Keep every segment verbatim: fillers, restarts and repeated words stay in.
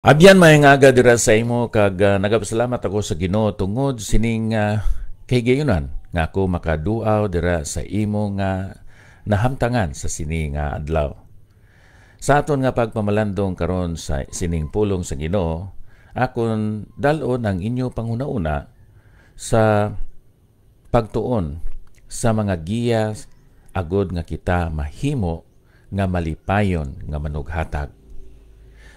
Abyan, may nga aga dira sa imo, kag, ah, nagapasalamat ako sa Ginoo tungod sining, ah, kahigayunan nga ako makaduaw dira sa imo nga nahamtangan sa sini nga adlaw. Sa aton nga pagpamalandong karon sa sining pulong sa Ginoo, akon dal-on ang inyo panghunahuna sa pagtuon sa mga giya agod nga kita mahimo nga malipayon nga manughatag.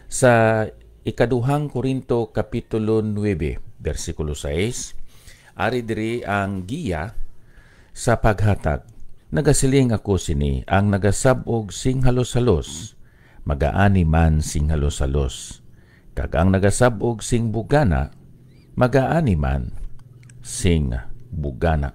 Sa ikaduhang Corinto Kapitulo nuebe, bersikulo sais, ari diri ang giya sa paghatag. Nagasiling ako sini, ang nagasab-og sing halos-halos, magaani man sing halos-halos, kag ang nagasab-og sing bugana, magaani man sing bugana.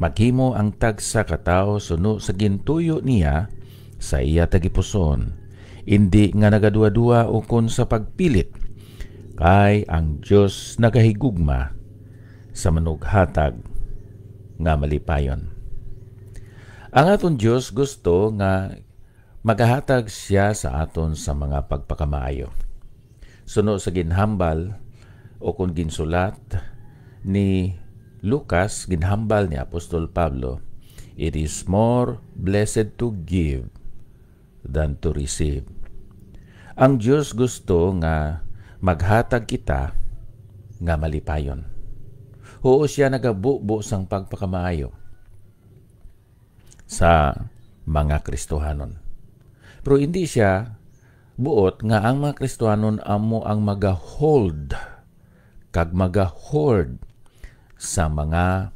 Maghimo ang tagsa ka tawo suno sa gintuyo niya sa iya tagipusoon, indi nga nagaduwa-duwa ukon sa pagpilit, kay ang Dios nagahigugma sa manughatag nga malipayon. Ang aton Dios gusto nga magahatag siya sa aton sa mga pagpakamaayo. Suno sa ginhambal o kon ginsulat ni Lucas, ginhambal ni Apostol Pablo, "It is more blessed to give than to receive." Ang Dios gusto nga maghatag kita nga malipayon. Huo siya nagabubo sang pagpakamaayo sa mga Kristohanon. Pero hindi siya buot nga ang mga Kristohanon amo ang maga-hold kag maga-hoard sa mga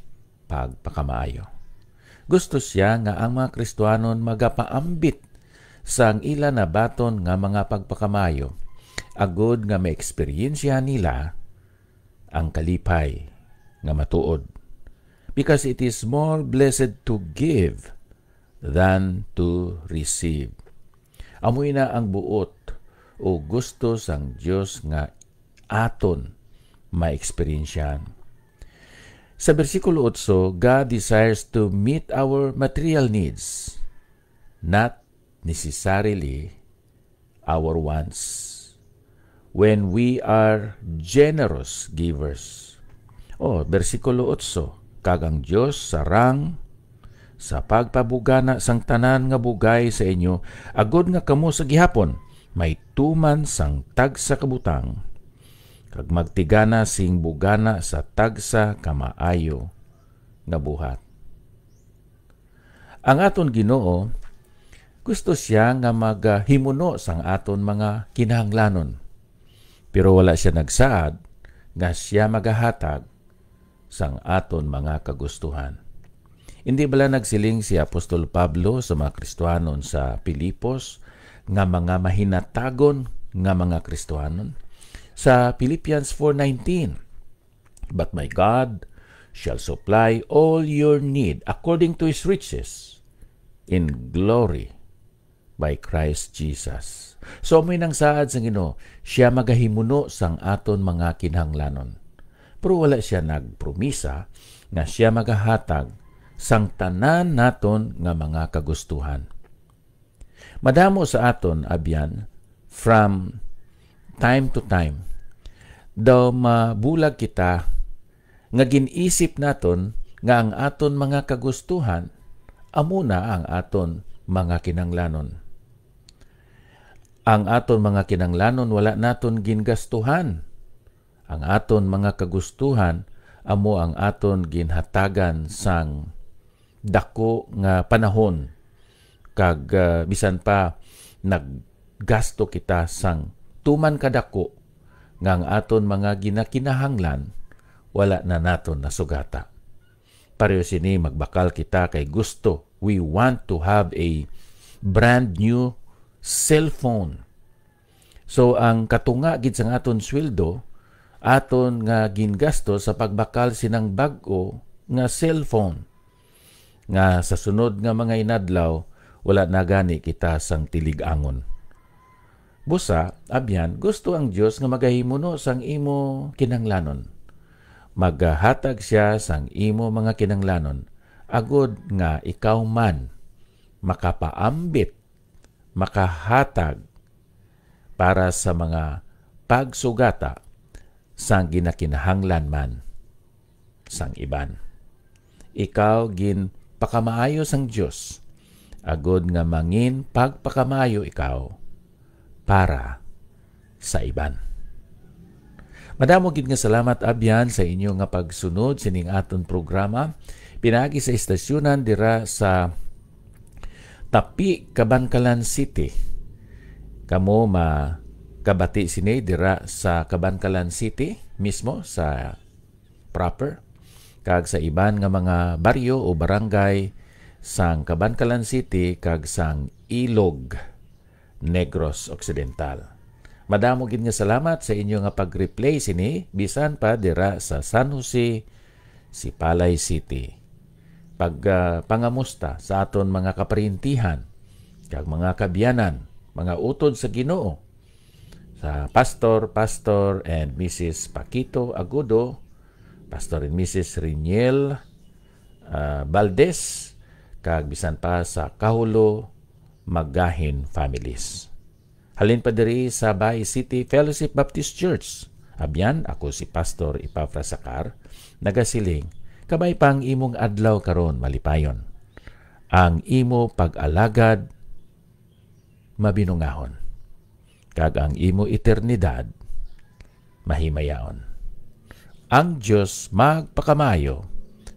pagpakamaayo. Gusto siya nga ang mga Kristohanon magapaambit sang ila nabaton nga mga pagpakamaayo, agod nga maeksperiensyahan nila ang kalipay nga matuod. Because it is more blessed to give than to receive. Amo ina ang buot o gusto sang Dios nga aton maeksperiensyahan. Sa bersikulo otso, God desires to meet our material needs, not necessarily our wants. When we are generous givers. Oh, bersikulo otso, "Kag ang Dios sarang sa pagpabugana sang tanan nga bugay sa inyo, agod nga kamo sa gihapon may tuman sang tagsa ka butang, kag magtigana sing bugana sa tagsa ka maayo nga buhat." Ang aton Ginoo, gusto siya nga magahimuno sang aton mga kinahanglanon. Pero wala siya nagsaad nga siya magahatag sang aton mga kagustuhan. Hindi bala nagsiling si Apostol Pablo sa mga Kristohanon sa Filipos nga mga mahinatagon nga mga Kristohanon? Sa Philippians four nineteen, "But my God shall supply all your need according to his riches in glory by Christ Jesus." So, amoy nang saad sang Ginoo, siya magahimuno sang aton mga kinahanglanon. Pero wala siya nagpromisa nga siya magahatag sang tanan naton nga mga kagustuhan. Madamo sa aton, abyan, from time to time, daw mabulag kita nga gin-isip naton nga ang aton mga kagustuhan amo na ang aton mga kinanglanon. Ang aton mga kinanglanon wala naton gingastuhan. Ang aton mga kagustuhan amo ang aton ginhatagan sang dako nga panahon, kag, ah, bisan pa naggasto kita sang tuman kadako nga ang aton mga ginakinahanglan wala na naton nasugata. Pareho sini, magbakal kita kay gusto, we want to have a brand new cellphone. So, ang katunga gid sang aton sweldo, aton nga gingasto sa pagbakal sinang bag-o nga cellphone, nga sa sunod nga mga inadlaw, wala na gani kita sang tilig-angon. Busa, abyan, gusto ang Dios nga magahimuno sang imo kinanglanon. Maghatag siya sang imo mga kinanglanon, agod nga ikaw man makapaambit, makahatag para sa mga pagsugata sang ginakinahanglan man sang iban. Ikaw ginpakamaayo sang Dios, agod nga mangin pagpakamaayo ikaw para sa iban. Madamo gid nga salamat, abyan, sa inyo nga pagsunod sining aton programa pinaagi sa istasyonan dira sa Tapi, Kabankalan City. Kamo makabati sini dira sa Kabankalan City mismo, sa proper, kag sa iban nga mga baryo o barangay sang Kabankalan City kag sang Ilog, Negros Occidental. Madamo gid nga salamat sa inyo nga pag-replay sini, bisan pa dira sa San Jose, Sipalay City. Pag, ah, pangamusta sa aton mga kaparintihan kag mga kaabyanan, mga utod sa Ginoo, sa Pastor, Pastor and Missus Paquito Agudo, Pastor and Missus Riniel, ah, Valdez, kag bisan pa sa Kahulo Magahin families. Halin pa diri sa Bay City Fellowship Baptist Church, abyan, ako si Pastor Epafras Sacar, nagasiling, kabay pa ang imong adlaw karon malipayon. Ang imo pag-alagad mabinungahon, kag ang imo eternidad mahimayaon. Ang Dios magpakamaayo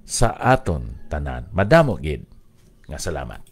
sa aton tanan. Madamo gid nga salamat.